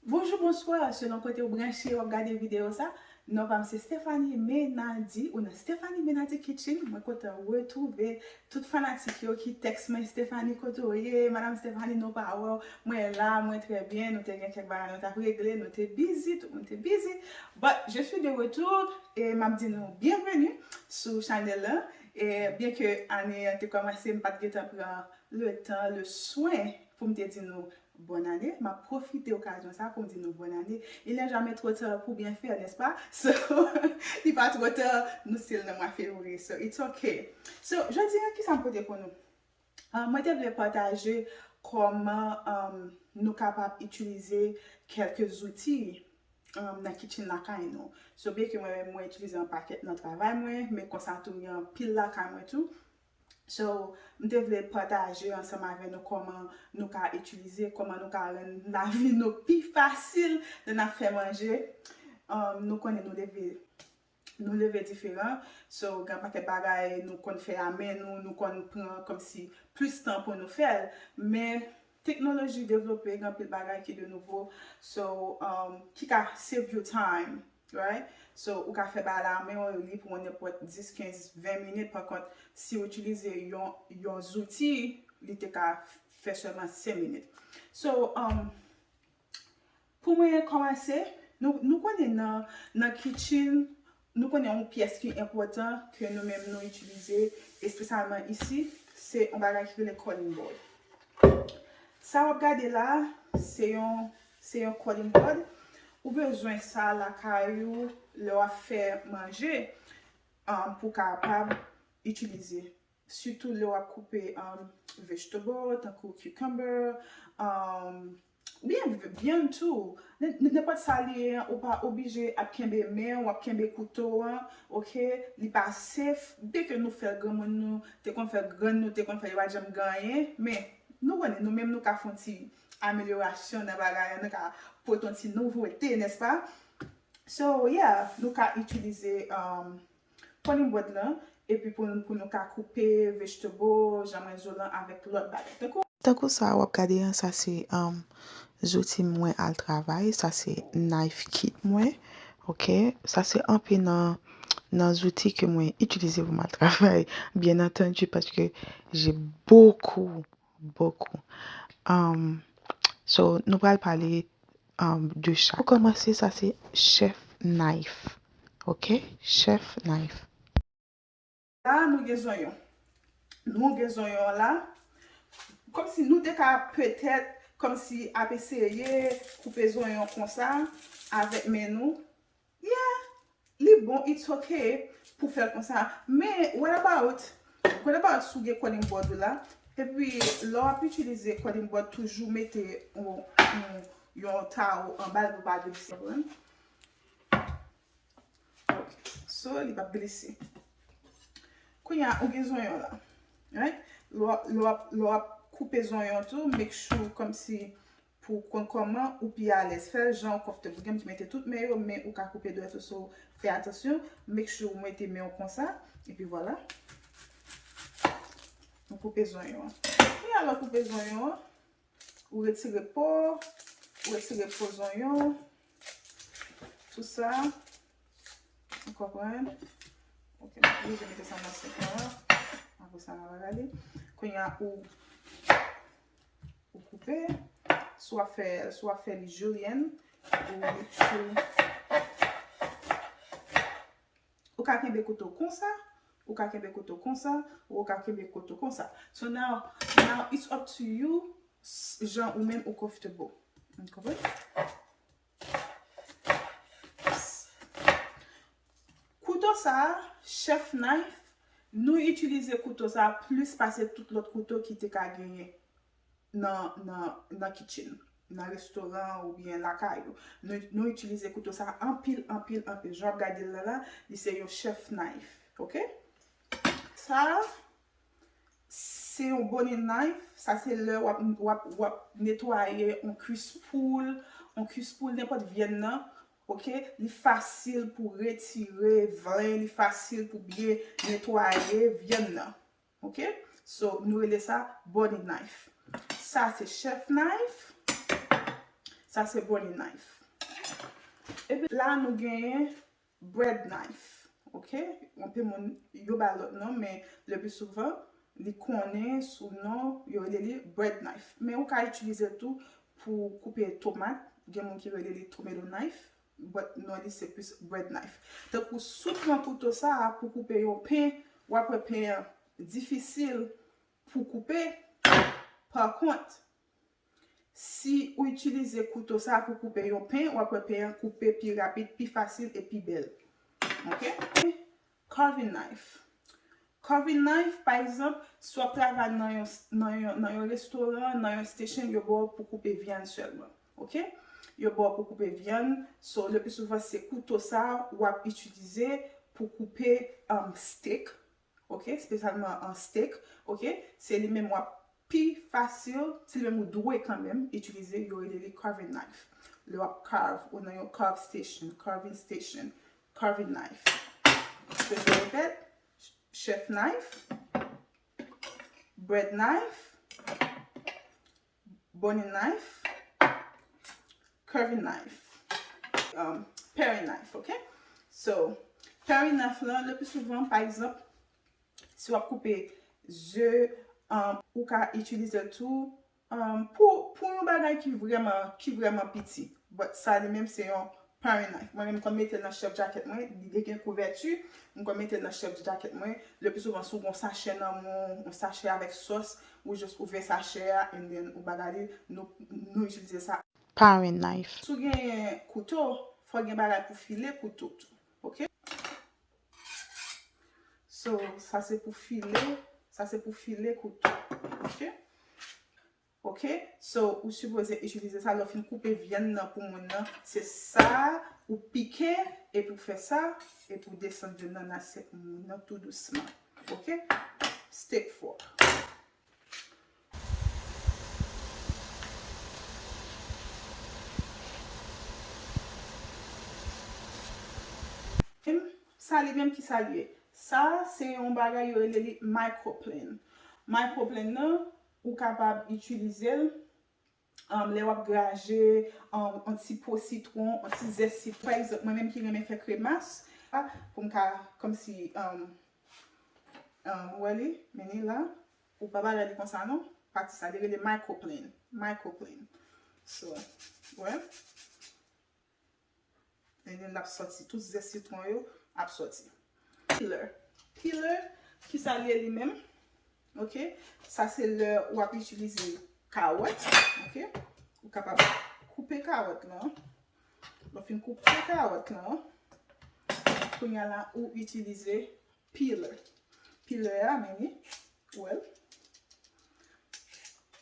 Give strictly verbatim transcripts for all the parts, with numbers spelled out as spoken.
Bonjou, bonswa, selon kote ou branche, w ap gade videyo sa. Non pa m se Stephanie Menady, ou nan Stephanie Menady Kitchen. Mwen kontan retwouve tout fanatik yo ki tèks mwen, "Stephanie, kote w ye? Madam Stephanie, nou pa wè w." Mwen la, mwen trè byen, nou te gen kèk bagay nou t ap regle, nou te busy, tout moun te busy. But, je suis de retour, e m ap di nou byenveni sou chanèl lan. E byen ke ane an te kòmanse, m pa t gentan pran le tan, le swen pou m te di nou bòn ane. M ap pwofite okazyon sa pou m di nou bòn ane. Il n'est jamais trop tard pour bien faire, n'est-ce pas? So, li pa twò ta, nou still nan mwa fevriye, so it's okay. So, jodi a, kisa m pote pou nou? Ah, mwen te vle pataje kòman, um, nou kapab itilize kèlke zouti, um, nan kitchen lakay nou. So, byen ke mwen, mwen itilize yon pakèt nan travay mwen, men konsa tou, m gen anpil lakay mwen tou. So, m te vle pataje ansanm avè nou kòman nou ka itilize, kòman nou ka rann lavi nou pi fasil lè n ap fè manje. Um, nou konnen nou leve, nou leve diferan. So, gen pakèt bagay nou konn fè a men nou, nou konn pran kòmsi plis tan pou nou fè l. Men, teknoloji devlope, gen anpil bagay ki de nouvo. So, um, ki ka save you time, right? So, ou ka fè bagay la a men w, li pran nenpòt dis, kenz, ven minit. Pa kont, si w itilize yon, yon zouti, li te ka fè sèlman senk minit. So, um, pou mwen kòmanse, nou, nou konnen nan, nan kitchen, nou konnen yon pyès ki enpòtan ke nou menm nou itilize, espesyalman isi, se yon bagay ki rele cutting board. Sa w ap gade la, se yon, se yon cutting board. Ou bezwen sa lakay ou lè w ap fè manje, um, pou w kapab itilize. Sitou lè w ap koupe, um, vegetable, tankou cucumber, um, byen, vyann tou. Nen-, nen-, nenpòt sa li ye an, ou pa oblije ap kenbe men w, ap kenbe kouto an, oke? Li pa safe. Byen ke nou fè l, granmoun nou te konn fè l, grann nou te konn fè l, yo pa t janm gen anyen. Men, nou konnen, nou menm nou ka fè yon ti amelyorasyon nan bagay la, nou ka pote yon ti nouvote, nèspa? So, yeah, nou ka itilize, um, cutting board lan, epi pou, pou nou ka koupe vegetable, janm rezo lan avèk lòt bagay. Tankou Tankou sa w ap gade an, sa se, um, zouti mwen al travay, sa se knife kit mwen, oke? Sa se anpe nan, nan zouti ke mwen itilize pou m al travay, bien entendu, paske j'ai beaucoup, beaucoup. Um, so, nou pral pale, um, de chak. Pou kòmanse, sa se chef knife, oke? Chef knife. La, nou gen zonyon. Nou gen zonyon la. Kòmsi nou te ka petèt, kòmsi ap eseye koupe zonyon konsa avèk men nou. Yeah, li bon, it's okay pou fè l konsa. Men, what about, what about si w gen cutting board ou la? Epi, lè w ap itilize cutting board, toujou mete yon, yon, yon tawo anba l pou pa glise. Ok. So, li p ap glise. Kounye a, ou gen zonyon la. Right? Lè w ap, lè w ap, lè w ap koupe zonyon tou, make sure kòmsi pou w konn kòman ou pi alèz fè l, jan w konftab. Ou gen moun ki mete tout men yo, men ou ka koupe dwèt ou, so fè atansyon. Make sure ou mete men w konsa. Epi vwala. Nou koupe zonyon an. Kounye a, lè w koupe zonyon an, ou retire po, ou retire po zonyon, tout sa. Ou konprann? Ok, m oblije mete sa nan sink lan. Apre sa, n a rale. Kounye a, ou, ou koupe. Si w ap fè, si w ap fè li julienne, ou make sure ou ka kenbe kouto konsa, ou ka kenbe kouto konsa, ou ka kenbe kouto konsa. So now, now it's up to you, s-, jan ou menm ou comfortable. Ou konprann? Kouto sa a, chef knife, nou itilize kouto sa a plis pase tout lòt kouto ki te ka genyen nan, nan, nan kitchen, nan restoran oubyen lakay ou. Nou, nou itilize kouto sa a anpil, anpil, anpil. Jan w ap gade l la, la, li se yon chef knife, oke? Sa a, se yon boning knife. Sa se lè w ap, w ap, w ap netwaye yon kwis poul, yon kwis poul, nenpòt vyann nan, oke? Li fasil pou retire vlen, li fasil pou byen netwaye vyann nan. Oke? So, nou rele sa boning knife. Sa se chef knife. Sa se boning knife. Epi la nou genyen bread knife. Ok? Anpil moun yo ba lòt non, men le pli souvan li konnen sou non yo rele li bread knife. Men ou ka itilize l tou pou koupe tomat. Gen moun ki rele li tomato knife, but non li se plis bread knife. Tankou si w pran kouto sa a pou koupe yon pen, w ap wè pen an difisil pou koupe. Pa kont, si ou itilize kouto sa a pou koupe yon pen, w ap wè pen an koupe pi rapid, pi fasil e pi bèl. Ok? Carving knife. Carving knife, pa egzanp, si w ap travay nan yon, nan yon, nan yon restoran, nan yon station, yo ba w pou koupe vyann sèlman. Ok? Yo ba w pou koupe vyann. So, le pli souvan, se kouto sa a w ap itilize pou koupe um, steak. Ok? Espesyalman an steak. Ok? Se li menm w ap pi fasil, se li menm ou dwe kanmenm itilize, yo rele li carving knife. Lè w ap carve, ou nan yon carve station, carving station, carving knife. So, je répète, chef knife, bread knife, boning knife, carving knife, um, paring knife, ok? So, paring knife lan, le pli souvan, pa egzanp, si w ap koupe ze, um, ou ka itilize l tou, um, pou, pou yon bagay ki vrèman, ki vrèman piti. But sa li menm se yon paring knife. Mwen menm, m konn mete l nan chef jacket mwen, li gen kouvèti, m konn mete l nan chef jacket mwen. Le pli souvan, si w gen yon sachè nan men w, yon sachè avèk sòs, ou jis ouvè sachè a, and then ou bagay li, nou, nou itilize sa. Paring knife. Si w genyen kouto, fò w gen bagay pou file kouto tou. Ok? So, sa se pou file, sa se pou file kouto. Ok? Ok? So, ou sipoze itilize sa lè w fin koupe vyann nan pou moun nan. Se sa, ou pike, epi w fè sa, epi w desann vyann nan nan asyèt moun nan tou dousman. Ok? Steak fork. Sa li menm ki sa li ye. Sa se yon bagay yo rele li microplane. Microplane nan, ou kapab itilize l um, lè w ap graje um, yon ti po sitwon, yon ti zès sitwon. Pa egzanp, mwen menm ki renmen fè kremas, pou m ka kòmsi um, um, ou wè li, men li la, ou pa bagay li konsa non. Pati sa, li rele microplane. Microplane. So, wè. And then l ap sòti. Tout zès sitwon yo ap sòti. Peeler. Peeler, kisa l ye li menm? Ok? Sa se lè w ap itilize kawòt. Ok? Ou kapab koupe kawòt lan. Lè w fin koupe kawòt lan, kounye a la, ou itilize peeler. Peeler a, men li, ou wè l.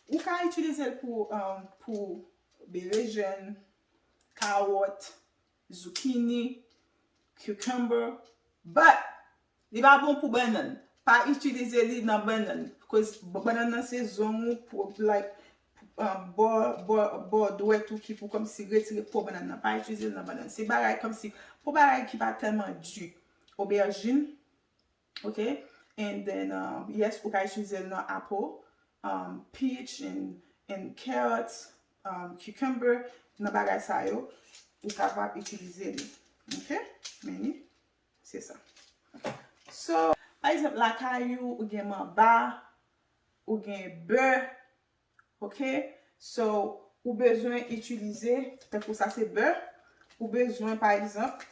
Ou ka itilize l pou, um, pou berejèn, kawòt, zucchini, cucumber, but li pa bon pou bannann. Pa itilize li nan bannann, cause bannann nan se zong ou pou, like, uh, bò, bò, bò dwèt ou ki pou kòmsi retire po bannann nan. Pa itilize l nan bannann. Se bagay kòmsi, pou bagay ki pa tèlman di. Obèjin, ok? And then, uh, yes, ou ka itilize l nan apple, um, peach and, and carrots, um, cucumber, nan bagay sa yo, ou kapab itilize li. Ok? Men li, se sa. So, pa egzanp, lakay ou, ou gen manba, ou gen bè, ok? So, ou bezwen itilize, tankou sa se bè, ou bezwen, pa egzanp,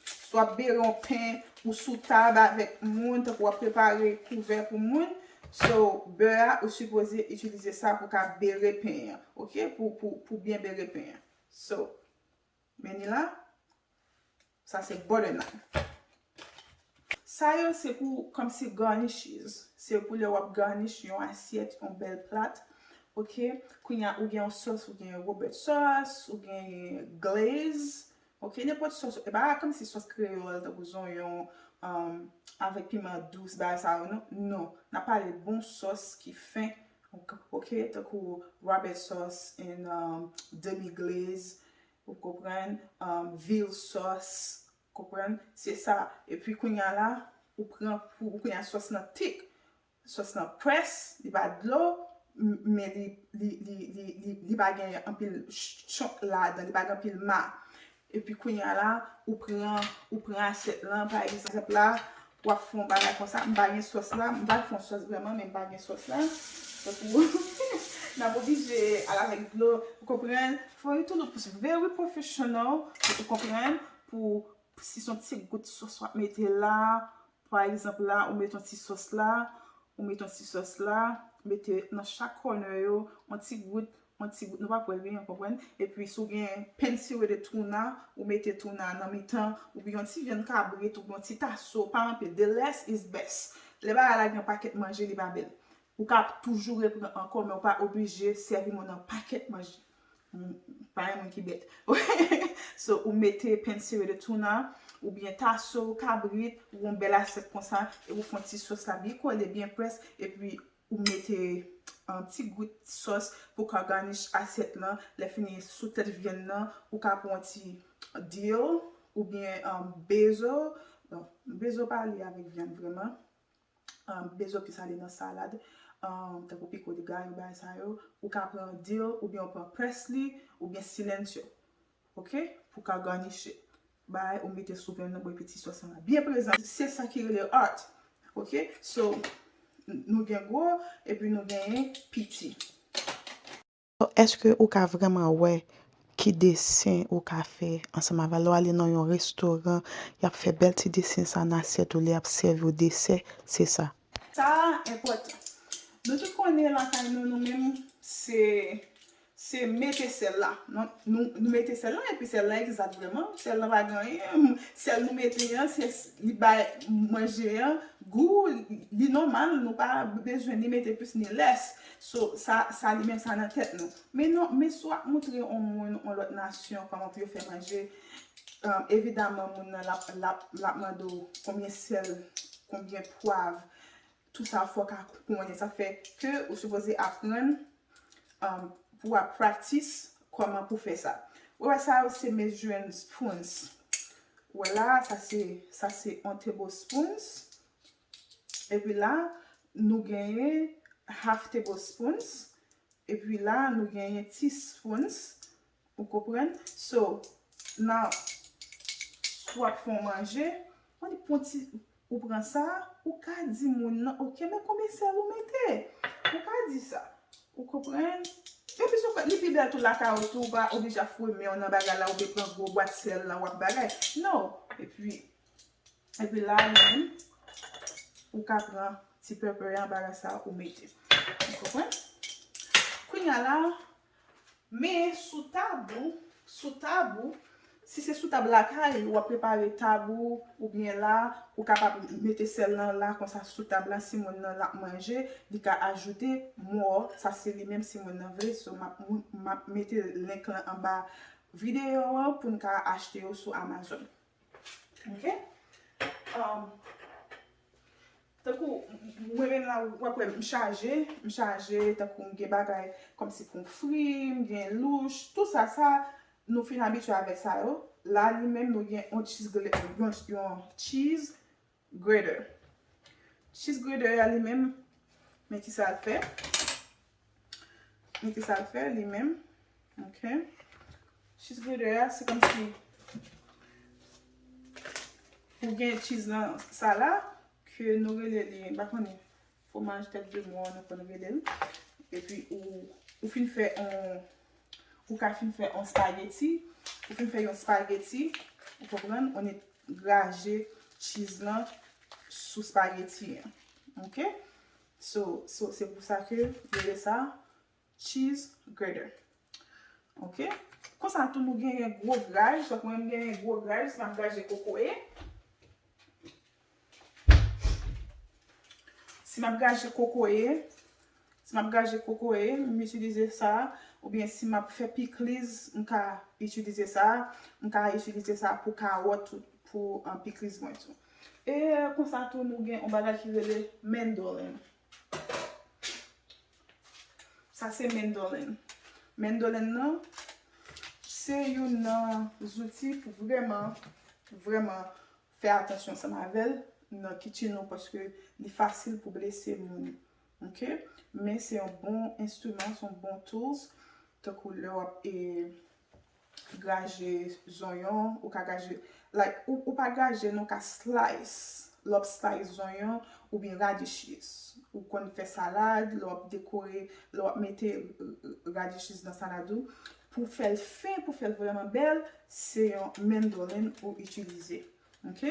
si w ap bere yon pen ou sou tab avèk moun, tankou w ap prepare kouvè pou moun, so, bè a, ou sipoze itilize sa pou ka bere pen an, ok? Pou, pou, pou byen bere pen an. So, men li la, sa se butter knife. Sa yo se pou kòmsi garnishes. Se pou lè w ap garnish yon asyèt, yon bèl plat. Ok? Kounye a, ou gen yon sòs, ou gen Robert sauce, ou gen glaze. Ok? Nenpòt sòs. E pa kòmsi sòs kreyòl, tankou zonyon, um, avèk piman dous, bagay sa yo, non. Non. N ap pale bon sòs ki fen. Ok? Tankou Robert sauce and, um, demi glaze. Ou konprann? Um, veal sauce, konprann? Se sa. Epi kounye a la, ou pran pou, ou kounye a sòs lan thick. Sòs lan press, li pa dlo. m- men li, li, li, li, li, li pa gen anpil ch- chonk ladan, li pa gen anpil ma. Epi kounye a la, ou pran, ou pran asyèt lan, pa egzanp la, w ap fè yon bagay konsa, m pa gen sòs la, m pa fè yon sòs vrèman, men m pa gen sòs la. Donk, ou, n ap oblije al avèk dlo, ou konprann? For you to look very professional, ou konprann? Pou, si se yon ti gout sòs w ap mete la, pa egzanp la, ou mete yon ti sòs la, ou mete yon ti sòs la, mete nan chak corner yo, yon ti gout, yon ti gout, nou pa pral byen konprann. Epi si w gen pan sire de tuna, ou mete tuna nan mitan, oubyen yon ti vyann kabrit, oubyen yon ti taso, pa anpil. The less is best. Lè bagay la gen yon pakèt manje, li pa bèl. Ou ka toujou repran ankò, men ou pa oblije sèvi moun nan pakèt manje. M- Pa yon moun ki bèt. So, ou mete pan sire de tuna, oubyen taso, kabrit, ou yon bèl asyèt konsa, e ou fè yon ti sòs la byen kole, byen près, epi ou mete yon ti gout sòs pou ka garnish asyèt lan. Lè fini sou tèt vyann nan, ou ka pran yon ti dill oubyen um, basil. Bon, basil pa ale avèk vyann vrèman. Um, basil plis ale nan salad. Um, tankou pico de gallo, bagay sa yo. Ou ka pran dill oubyen ou pran parsley oubyen cilantro. Ok? Pou ka garnish. Bay, ou mete sou vyann nan, bon, epi ti sòs lan byen prezan. Se sa ki rele art. Ok? So, n- nou gen gwo, epi nou genyen piti. Èske ou ka vrèman wè ki desen ou ka fè ansanm avè l? Lè w ale nan yon restoran, y ap fè bèl ti desen sa nan asyèt ou, lè y ap sèvi w desè, se sa. Sa enpòtan. Nou tout konnen lakay nou, nou menm, se se mete sèl la. Nou, nou, nou mete sèl la, epi sèl la egzat vrèman. Sèl la pa gen anyen. Sèl nou mete an, se li bay manje an gou, li nòmal, nou pa bezwen ni mete plis ni lès. So, sa, sa li menm sa nan tèt nou. Men non, men si w ap montre yon moun, yon lòt nasyon, kòman pou yo fè manje, um, evidaman, moun nan l ap, l ap, l ap mande w konbyen sèl, konbyen pwav, tout sa fò w ka konnen. Sa fè ke ou sipoze aprann um, pou w ap practice kòman pou fè sa. Ou wè sa yo se measuring spoons. Ou wè la, sa se, sa se yon tablespoons. Epi la, nou genyen half tablespoons. Epi la, nou genyen teaspoons. Ou konprann? So, nan, si w ap fè yon manje, ou di pran ti, ou pran sa, ou ka di moun nan, ok, men konbyen sèl ou mete? Ou ka di sa. Ou konprann? Epi si w fè, li pi bèl tou lakay ou tou, ou pa oblije ap foure men w nan bagay la, oubyen pran gwo bwat sèl la, w ap bagay. Non. Epi, epi la, li menm, ou ka pran ti pepper an, bagay sa, ou mete. Ou konprann? Kounye a la, men sou tab ou, sou tab ou, si se sou tab lakay ou, w ap prepare tab ou, oubyen la, ou kapab mete sèl lan la, konsa sou tab la, si moun nan l ap manje, li ka ajoute more, sa se li menm si moun nan vle, so m ap, m ap mete link lan anba videyo an pou n ka achte yo sou Amazon. Ok? Um, tankou, mwen menm la, w ap wè m chaje, m chaje, tankou m gen bagay kòmsi pou m fri, m gen louch, tout sa, sa, nou fin abitye avèk sa yo. La, li menm, nou gen yon cheese gra- yon, yon cheese grater. Cheese grater a li menm, men ki sa l fè. Men ki sa l fè, li menm. Ok. Cheese grater a, se kòmsi ou gen cheese nan sa la, ke nou rele li, m pa konnen, fwomaj tèt de mò, nou konn rele l. Epi ou, ou fin fè yon, ou ka fin fè yon spaghetti, ou fin fè yon spaghetti, ou konprann, ou nèt graje cheese lan sou spaghetti an. Ok? So, so se pou sa ke yo rele sa cheese grater. Ok? Konsa tou nou genyen gwo graj, tankou mwen m genyen gwo graj, si m ap graje kokoye. Si m ap graje kokoye, si m ap graje kokoye, m itilize sa, oubyen si m ap fè pikliz, m ka itilize sa, m ka itilize sa pou kawòt, pou, um, pikliz mwen tou. E konsa tou nou gen yon bagay ki rele mandolin. Sa se mandolin. Mandolin nan, se youn nan zouti pou vrèman, vrèman fè atansyon ansanm avè l nan kitchen ou, paske li fasil pou blese moun. Ok? Men se yon bon enstriman, se yon bon tools. Tankou lè w ap e, graje zonyon, ou ka graje, like, ou, ou pa graje, non, ou ka slice, lè w ap slice zonyon, oubyen radishes. Ou konn fè salad, lè w ap dekore, lè w ap mete radishes nan salad ou, pou fè l fen, pou fè l vrèman bèl, se yon mandolin ou itilize. Ok?